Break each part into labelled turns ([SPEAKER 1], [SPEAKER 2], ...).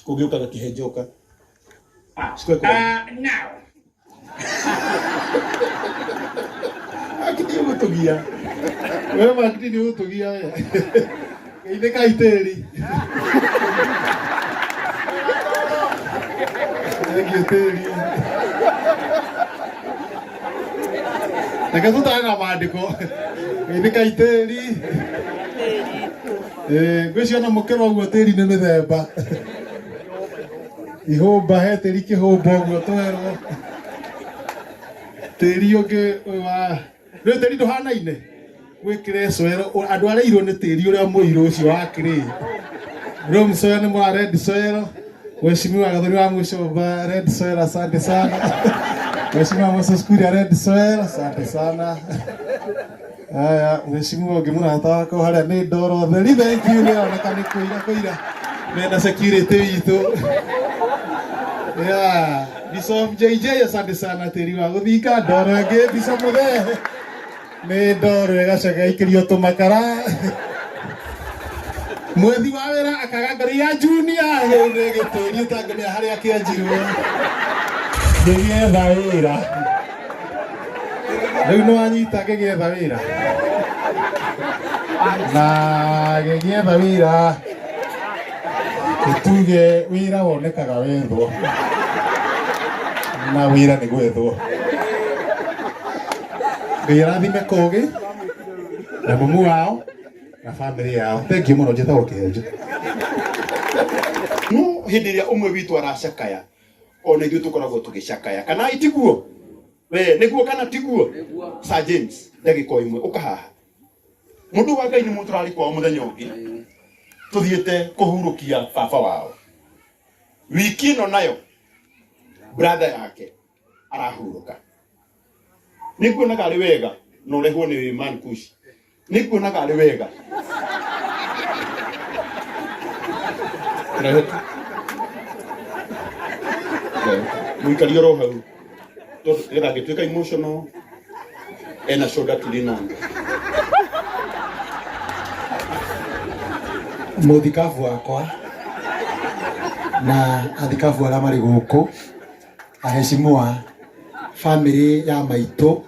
[SPEAKER 1] Kũngĩũkaga kĩhenjoka. Square kwa.
[SPEAKER 2] Now.
[SPEAKER 1] Akiti ũgũtũgia. We Makiti nĩ ũgũtũgia we. Geithĩka itĩri. Thengiũ tĩri. Reke tũtare na maandĩko. Geithĩka itĩri. Eh, ngwĩciria ona mũkĩra ũguo tĩri nĩ mĩthemba. Ihũmba he tĩri kĩhũmba ũguo twerwo. Tĩri ũngĩ ũyũ wa rĩu tĩri ndũhanaine gwĩ clay soil andũ arĩa airũ nĩ tĩri ũrĩa mũirũ ũcio wa clay. Loam soil nĩ mwa red soil. Mheshimiwa Gathoni wa Mucomba red soil asante sana. Mheshimiwa Moses Kuria red soil asante sana. Haya, mheshimiwa ũngĩ mũrata wakwa harĩa nĩ ndoro theri thank you nĩ aroneka nĩ kũira kũira mena security witũ. Yeah, Bishop JJ asante sana tĩri wa gũthinga ndoro ĩngĩ Bishop Mũthee nĩ ndoro ĩgacoka ĩgaikĩrio tũmakara mwethi wa wĩra akaga ngari ya junior rĩu nĩ gĩtĩri ũtangĩmenya harĩa kĩanjirwo ngĩgĩetha wĩra rĩu nĩ wanyita ngĩgĩetha wĩra na ngĩgĩetha wĩra tuge wĩra wonekaga wethwo na wĩra nĩ gwethwo Ngai arathime Kogi na mumu wao na family yao. Thank you mũno njĩtagwo Kĩhenjo.
[SPEAKER 3] No hĩndĩ ĩrĩa ũmwe witũ aracakaya ona ithuĩ tũkoragwo tũgĩcakaya kana itiguo we nĩguo kana tiguo Sir James ndagĩka o ĩmwe ũka haha mũndũ wa Ngai nĩ mũndũ tũrarĩ kwao mũthenya ũngĩ tũthiĩte kũhurũkia baba wao wiki ĩno nayo brother yake arahurũka nĩ nguonaga arĩ wega na ũrehwo nĩ man kush nĩ nguonaga arĩ wega Rehe tu. Rehe. Mũikarie oro hau tondũ nĩgetha angĩtuĩka emotional ena shoulder to lean on.
[SPEAKER 4] Mũthikabu wakwa na athikabu arĩa marĩ gũkũ aheshimiwa family ya maitũ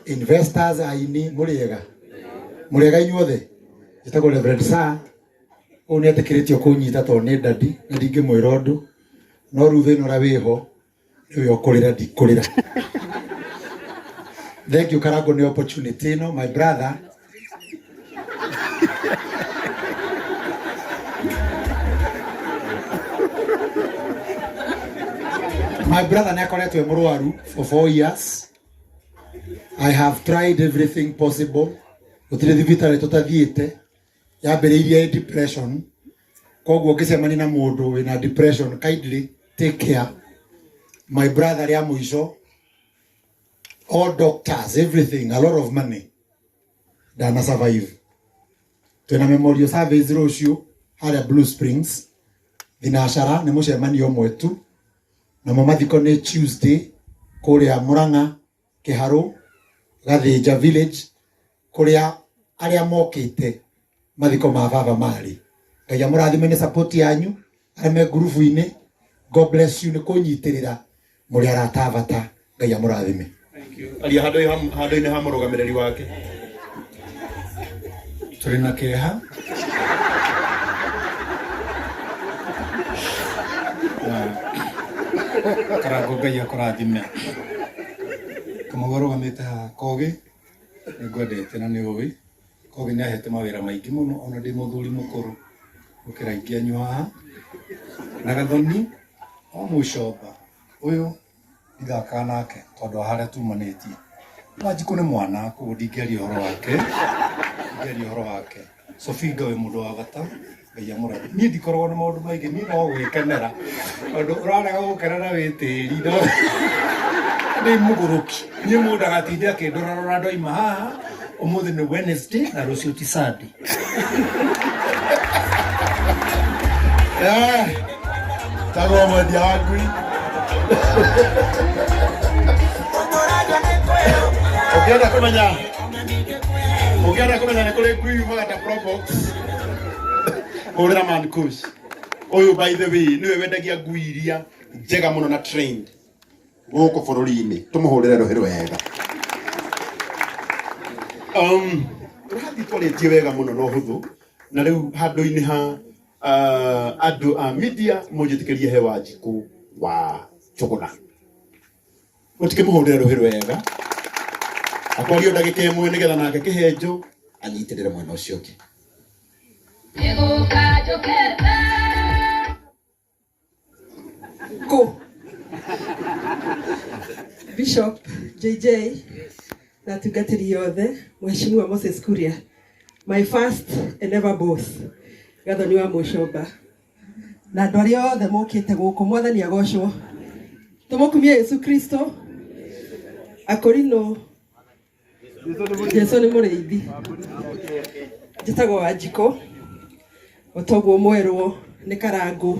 [SPEAKER 4] investors aini mũrĩega mũrĩega inyuothe njĩtagwo Reverend Sir ũyũ nĩ etĩkĩrĩtio kũnyita tondũ nĩ dadi na ndingĩmwĩra ũndũ no rĩu thĩna ũrĩa wĩho nĩwe ũkũrĩra ndikũrĩra thank you Karango nĩ opportunity ĩno my brother My brother nĩ akoretwo e mũrwaru for 4 years. I have tried everything possible. Gũtirĩ thibitarĩ tũtathiĩte. Yambĩrĩirie ĩ depression. Koguo ũngĩcemania na mũndũ wĩna depression, kindly take care. My brother rĩa mũico, all doctors, everything, a lot of money. Ndana survive. Twĩna memorial service rũciũ harĩa Blue Springs. Thinacara nĩ mũcemanio ũmwe tu. Namo mathiko nĩ Tuesday kũrĩa Murang'a, Kĩharũ, Gathĩnja village kũrĩa arĩa mokĩte mathiko ma baba marĩ. Ngai amũrathime nĩ support yanyu arĩa me ngurubu-inĩ. God bless you nĩ kũnyitĩrĩra mũrĩ arata a bata. Ngai amũrathime.
[SPEAKER 3] Aria handũ-inĩ ha mũrũgamĩrĩri wake.
[SPEAKER 4] Tũrĩ na kĩeha
[SPEAKER 5] na Karango Ngai akũrathime. Kamau arũgamĩte haha Kogi nĩ ngwendete na nĩ ũĩ Kogi nĩ ahete mawĩra maingĩ mũno ona ndĩ mũthuri mũkũrũ gũkĩra aingĩ anyu haha. Na Gathoni o mũcomba ũyũ ndithakaga nake tondũ wa harĩa tumanĩtie. Wanjikũ nĩ mwana koguo ndingĩaria ũhoro wake, ndingĩaria ũhoro wake. Sofinga wĩ mũndũ wa bata, Ngai amũrathime. Niĩ ndikoragwo na maũndũ maingĩ, niĩ no gwĩkenera tondũ ũrarega gũkenera wĩ tĩri no ndĩ mũgũrũki. Niĩ mũndũ ndagatinde akĩndorarora ndoima haha, ũmũthĩ nĩ Wednesday na rũciũ ti Sunday.
[SPEAKER 1] Eh, tagwo mwendia wa ngui. Ũngĩenda kũmenya ũngĩenda kũmenya nĩ kũrĩ ngui yumaga ta Probox, hũrĩra Man Kush.
[SPEAKER 3] Ũyũ by the way nĩwe wendagia ngui iria njega mũno na trained gũkũ bũrũri-inĩ, tũmũhũrĩre rũhĩ rwega. Tũrathiĩ twarĩtie wega mũno na ũhũthũ, na rĩu handũ-inĩ ha andũ a media mũnjĩtĩkĩrie he Wanjikũ wa Njũgũna. Mũtikĩmũhũrĩre rũhĩ rwega, akwario ndagĩka ĩmwe nĩgetha nake kĩhenjo anyitĩrĩre mwena ũcio ũngĩ.
[SPEAKER 2] Kũ Bishop JJ na atungatĩri othe, Mheshimiwa Moses Kuria, my first and ever boss, Gathoni wa Mũcomba, na andũ arĩa othe mokĩte gũkũ, Mwathani agocwo. Tũmũkumie Yesu Kristo. Akorino Jesu nĩ mũrĩithi. Njĩtagwo Wanjikũ, o toguo mwerwo nĩ Karangũ.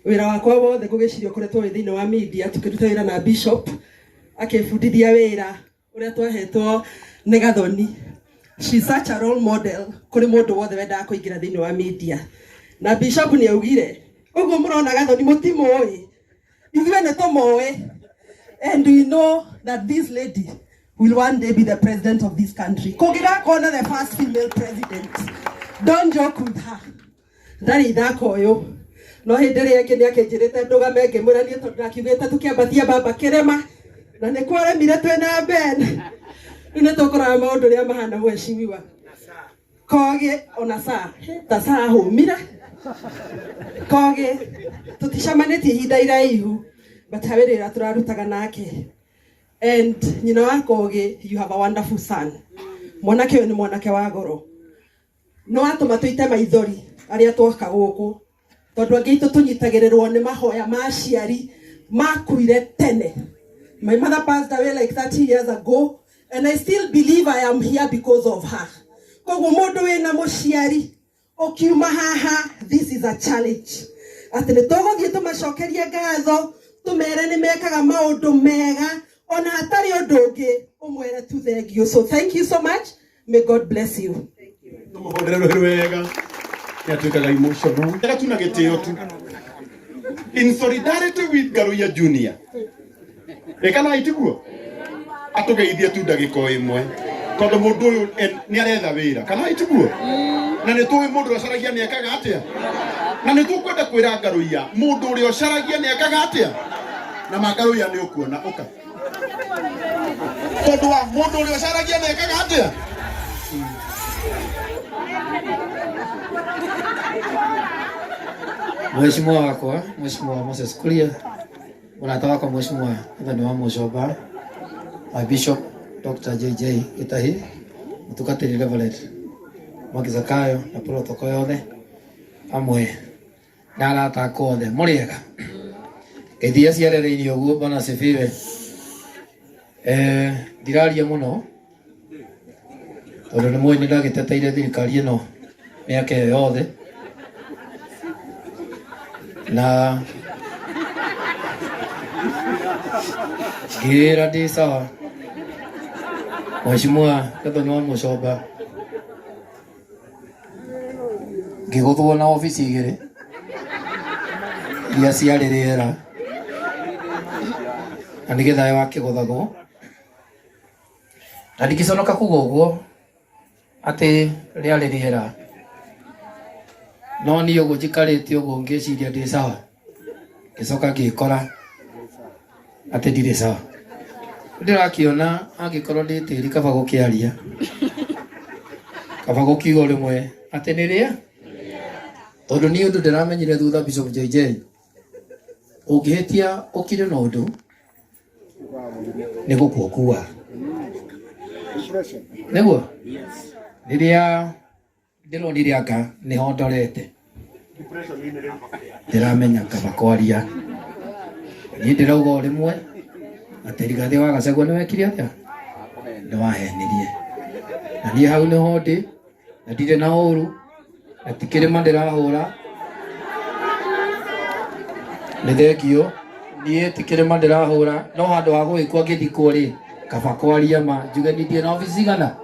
[SPEAKER 2] Wĩra wakwa wothe ngũgĩciria ũkoretwo wĩ thĩinĩ wa media, tũkĩruta wĩra na Bishop akĩbundithia wĩra ũrĩa twahetwo nĩ Gathoni. She's such a role model kũrĩ mũndũ wothe wendaga kũingĩra thĩinĩ wa media. Na Bishop nĩ augire ũguo mũrona Gathoni mũtimũĩ, ithuĩ nĩ tũmũĩ, and we know that this lady will one day be the president of this country. Kũngĩgakorwo na the first female president, don't joke with her. Ndarĩ ithako ũyũ, no hĩndĩ ĩrĩa ĩngĩ nĩ akĩnjĩrĩte ndũgame, ngĩmwĩra niĩ tondũ ndakiugĩte tũkĩambatia baba kĩrĩma na nĩ kwaremire twĩna Ben. Rĩu nĩ tũkũrora maũndũ ũrĩa mahana. Mheshimiwa Kogi, ona saa ta saa hũmire Kogi, tũticamanĩtie ihinda iraihu, but harĩ wĩra tũrarutaga nake. And nyina wa Kogi, you have a wonderful son. Mwanake ũyũ nĩ mwanake wa goro, no atũma tũite maithori arĩa twoka gũkũ, tondũ angĩ aitũ tũnyitagĩrĩrwo nĩ mahoya ma aciari makuire tene. My mother passed away like 30 years ago, and I still believe I am here because of her. Koguo mũndũ wĩna mũciari ũkiuma haha, this is a challenge atĩ nĩ tũgũthiĩ tũmacokerie ngatho, tũmere nĩ mekaga maũndũ mega, ona hatarĩ ũndũ ũngĩ ũmwere tu thank you. So thank you so much, may God bless you.
[SPEAKER 3] Tũmũhũrĩre rũhĩ rwega, nĩ atuĩkaga emotional. Ega tu na gĩtĩo tu, in solidarity with Ngaruiya Junior. Ĩkana itiguo atũgeithie tu ndagĩka o ĩmwe, tondũ mũndũ ũyũ nĩ aretha wĩra, kana itiguo? Na nĩ tũĩ mũndũ ũrĩa ũcaragia nĩ ekaga atĩa, na nĩ tũkwenda kwĩra Ngaruiya mũndũ ũrĩa ũcaragia nĩ ekaga atĩa. Na ma Ngaruiya nĩ ũkuona ũka, tondũ wa mũndũ ũrĩa ũcaragia nĩ ekaga atĩa.
[SPEAKER 6] Mheshimiwa wakwa, Mheshimiwa Moses Kuria, mũrata wakwa Mheshimiwa Anthony wa Mũcomba, my Bishop Dr. JJ Gitahi, mũtungatĩri Reverend Mwangi Zakayo na protocol yothe amwe na arata akwa othe, mũrĩega? Ngeithia ciarereirie ũguo. Bwana asifiwe. Ndiraria mũno tondũ nĩ mũĩ nĩ ndagĩteteire thirikari ĩno mĩaka ĩyo yothe, na ngĩĩra ndĩ sawa. Mheshimiwa Gathoni wa Mũcomba, ngĩgũthwo na obici igĩrĩ iria ciarĩ rĩera, na nĩgetha wakĩgũthagwo, na ndingĩconoka kuga ũguo atĩ rĩarĩ rĩera. No niĩ ũguo njikarĩte ũguo ngĩciria ndĩ sawa, ngĩcoka ngĩkora atĩ ndirĩ sawa. Ndĩrakĩona angĩkorwo ndĩ tĩri, kaba gũkĩaria, kaba gũkiuga o rĩmwe atĩ nĩ rĩa, tondũ niĩ ũndũ ndĩramenyire thutha, Bishop JJ, ũngĩhĩtia ũkire na ũndũ nĩ gũkua ũkuaga nĩguo. Rĩrĩa ndĩronire anga nĩho ndorete, ndĩramenya kaba kwaria. Niĩ ndĩrauga o rĩmwe atĩ Rigathĩ wa Gachagua nĩ wekire atĩa? Nĩ wahenirie. Na niĩ hau nĩho ndĩ, na ndirĩ na ũru, na ti kĩrĩma ndĩrahũra. Nĩ thengio, niĩ ti kĩrĩma ndĩrahũra, no handũ ha gũgĩkua ngĩthikwo rĩ, kaba kwaria ma, njuge niĩ ndirĩ na obici cigana.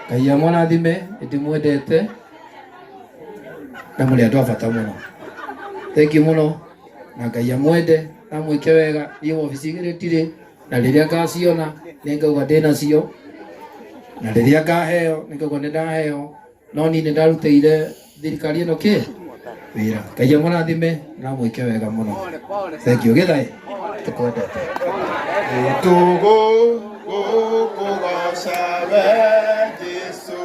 [SPEAKER 6] Ngai amũrathime, nĩ ndĩmwendete na mũrĩ andũ a bata mũno. Thank you muno na Ngai amwende na mwike wega. Niĩ wabici igĩrĩ ndirĩ na rĩrĩa ngaciona nĩ ngauga ndĩ nacio, na rĩrĩa ngaheo nĩ ngauga nĩ ndaheo, no niĩ nĩ ndarutĩire thirikari ĩno kĩ wĩra. Ngai amũrathime na mwĩke wega mũno. Thank you. Gĩthaĩ tũkwendete.
[SPEAKER 3] Tugo gukugoca we Jesu.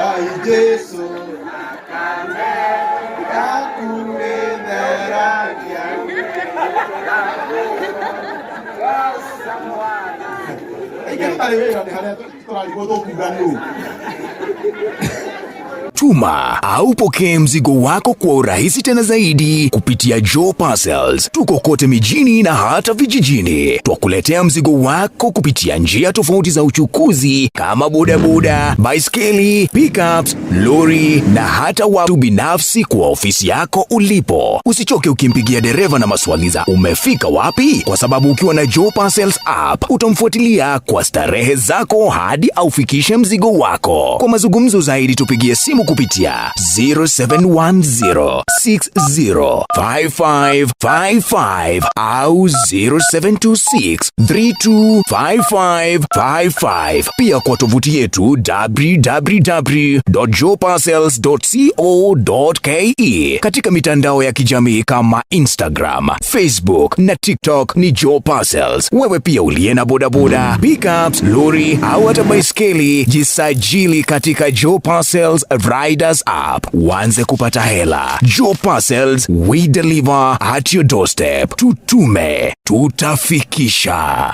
[SPEAKER 3] Ai Jesu yaku nĩtheragia. Aingĩ tũtarĩ wĩra nĩ harĩa tũrarigwo tũkuga nũ.
[SPEAKER 7] Tuma au pokee mzigo wako kwa urahisi tena zaidi kupitia Joe Parcels. Tuko kote mijini na hata vijijini. Twakuletea mzigo wako kupitia njia tofauti za uchukuzi kama bodaboda, baiskeli, pickups, lori na hata watu binafsi kwa ofisi yako ulipo. Usichoke ukimpigia dereva na maswali za umefika wapi, kwa sababu ukiwa na Joe Parcels app utamfuatilia kwa starehe zako hadi aufikishe mzigo wako. Kwa mazungumzo zaidi tupigie simu kupitia 0710605555 au 0726325555. Pia kwa tovuti yetu www.joeparcels.co.ke. Katika mitandao ya kijamii kama Instagram, Facebook na TikTok ni Joe Parcels. Wewe pia uliye na bodaboda, pickups, lori au hata baiskeli, jisajili katika Joe Parcels Riders app uanze kupata hela. Joe Parcels, we deliver at your doorstep. Tutume, tutafikisha.